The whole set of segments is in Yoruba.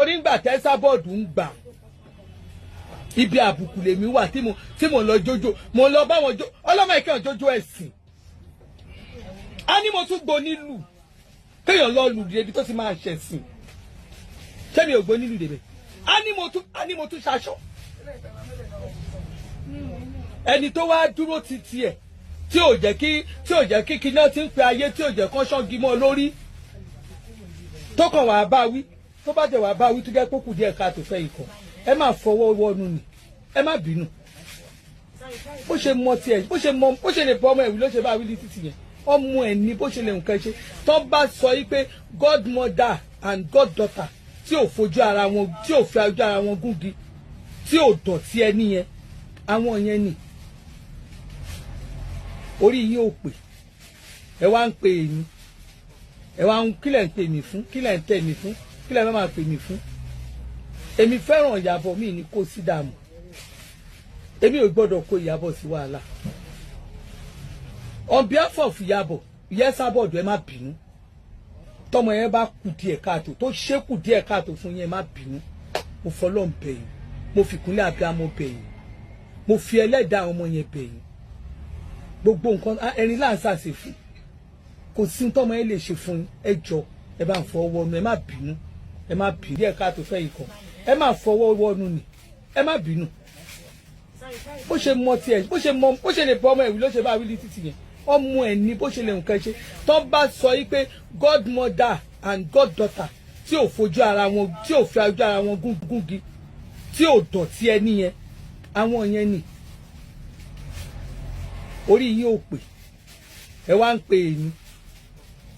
Torí ńgbà tẹ́sàbọ̀dù ń gbà, ibi àbùkù lèmi wà tí mo lọ jójó, mo lọ báwọn jó ọlọ́mọ ìkẹyàn jójó ẹ̀sìn. Á ní mo tún gbó nílùú, kéèyàn lọ lù débi tó ti máa ṣẹ̀sìn. Ṣé mi ò gbó nílùú débẹ̀? Á ní mo tún ṣaṣọ. Ẹni tó wá dúró ti tiẹ̀, tí ò jẹ́ kí kíná ti ń pe ayé, tí ò jẹ́ kán ṣọ́gi mọ́ lórí, tó kàn wá bá wí, tó bá jẹ́ wá bá wí, tó jẹ́ kó kù díẹ̀ káàtó fẹ́ ikọ̀, ẹ má fọwọ́ wọnú ni, ẹ má bínú. Bó ṣe mọ tiẹ̀, bó ṣe mọ, bó ṣe lè bọ́ ọmọ ẹ̀wí ló ṣe bá wí ní títì yẹn. Ọmọ ẹ̀ ní bó ṣe lè nǹkan ṣe. Tó bá sọ yí pé godmother and goddaughter tí ò fojú ara wọn, tí ò fi ojú ara wọn gúngi, tí ò dọ̀tí ẹni yẹn, àwọn yẹn ni orí yín ò pè. Ẹ wá ń pè mí, ẹ wá ń kílẹ̀ ń pè mí fún, kílẹ̀ ń tẹ̀ mí fún, kílẹ̀ má máa pè mí fún. Èmi fẹ́ràn Ìyábọ̀, mi ní kó sí dààmú. Èmi ò gbọ́dọ̀ kó Ìyábọ̀ sí wàhálà. On behalf of Ìyábọ̀, Ìyẹ́sàbọ̀dù, ẹ má bínú. Tọmọ yẹn bá kù díẹ̀ káàtó, tó ṣe kù díẹ̀ káàtó fún yẹn, ẹ má bínú. Mo fọlọ́n bẹ̀yìn, mo fi kúnlẹ̀ abiyamọ bẹ̀yìn, mo fi ẹlẹ́dàá ọmọ yẹn bẹ̀yìn. Gbogbo nǹkan ẹni láǹsà ṣe fún, kò sí tọmọ yẹn lè ṣe fún yín. Ẹ jọ, ẹ bá ń fọwọ́ wọnú, ẹ má bínú, ẹ má bínú. Díẹ̀ káàtó fẹ́ ikọ̀, ẹ má fọwọ́ wọnú ni, ẹ má bínú. Bó ṣe mọ tiẹ̀, bó ṣe mọ, bó ṣe lè bọ́ ọmọ ẹ̀wí ló ṣe bá wí ní títì yẹn. Ọmọ ẹ̀ ní bó ṣe lè nǹkan ṣe. Tó bá sọ yí pé godmother and goddaughter tí ò fojú ara wọn, tí ò fi ojú ara wọn gúngi, tí ò dọ̀tí ẹni yẹn, àwọn yẹn ni orí yín ò pè. Ẹ wá ń pè mí,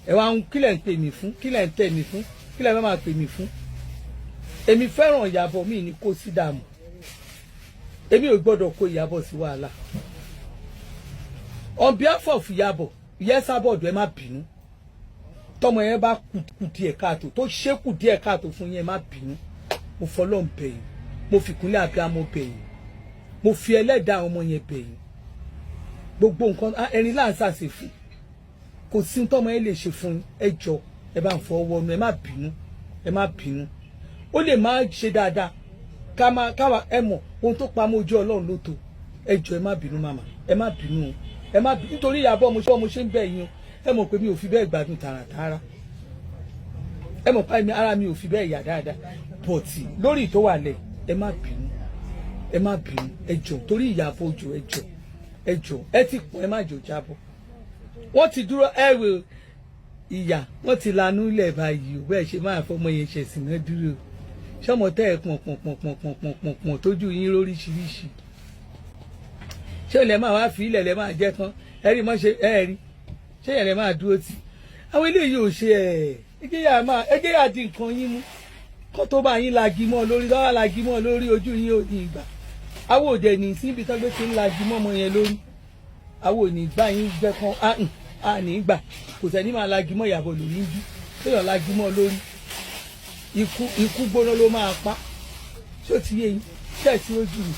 ẹ wá ń kílẹ̀ ń pè mí fún, kílẹ̀ ń tẹ̀ mí fún, kílẹ̀ má máa pè mí fún. Èmi fẹ́ràn Ìyábọ̀, mi ní kó sí dààmú. Èmi ò gbọ́dọ̀ kó Ìyábọ̀ sí wàhálà. On behalf of Ìyábọ̀, Ìyẹ́sàbọ̀dù, ẹ má bínú. Tọmọ yẹn bá kù díẹ̀ káàtó, tó ṣe kù díẹ̀ káàtó fún yẹn, ẹ má bínú. Mo fọlọ́n bẹ̀yìn, mo fi kúnlẹ̀ abiyamọ bẹ̀yìn, mo fi ẹlẹ́dàá ọmọ yẹn bẹ̀yìn. Gbogbo nǹkan ẹni láǹsà ṣe fún, kò sí tọmọ yẹn lè ṣe fún. Ẹ jọ, ẹ bá ń fọwọ́ wọnú, ẹ má bínú, ẹ má bínú. Ó lè má ṣe dáadáa, ká má káwa ẹ mọ̀ ohun tó pamọ́, ojú Ọlọ́run ló tó. Ẹ jọ, ẹ má bínú, màmá, ẹ má bínú o, ẹ má bínú. Nítorí Ìyábọ̀ mo ṣe ń bẹ̀ yín o. Ẹ mọ̀ pé mi ò fi bẹ́ẹ̀ gbádùn tààràtààrà. Ẹ mọ̀ pé ara mi ò fi bẹ́ẹ̀ yà dáadáa, but lórí tó wà lẹ̀, ẹ má bínú, ẹ má bínú, ẹ jọ, torí Ìyábọ̀ Òjó. Ẹ jọ, ẹ jọ, ẹ ti pọ̀, ẹ má jò jábọ̀. Wọ́n ti dúró, ẹ wò ìyá, wọ́n ti lanú ilẹ̀ báyìí o. Bẹ́ẹ̀ ṣe máa fọmọ yẹn ṣẹ̀sìn náà dúró, ṣọmọ tẹ́ ẹ pọ̀n pọ̀n pọ̀n pọ̀n pọ̀n pọ̀n pọ̀n pọ̀n tójú yín lóríṣiríṣi, ṣé ilẹ̀ máa wá fi ilẹ̀ lẹ́ máa jẹ́ tán? Ẹ rí mọ́ ṣe, ẹ rí ṣé yẹn lẹ́ máa dúró tì. Àwọn eléyìí ò ṣe ẹ̀. Ẹgẹ́ máa ẹgẹ́ yà di nǹkan yín mú kó tó bá yín lagi mọ́ lórí lọ́wọ́, lagi mọ́ lórí ojú yín ò ní ìgbà. Àwọn òde ní síbi tó gbé ti ń lagi mọ́ ọmọ yẹn lórí. Àwọn ò ní gbà yín jẹ́ kan á ní gbà. Kò sẹ́ni máa lagi mọ́ Ìyàbọ̀ lórí ń bí téèyàn lagi mọ́ lórí, ikú ikú gbóná ló máa pa. Ṣó ti yé yín? Ṣé ẹ̀ tí ó jù mí?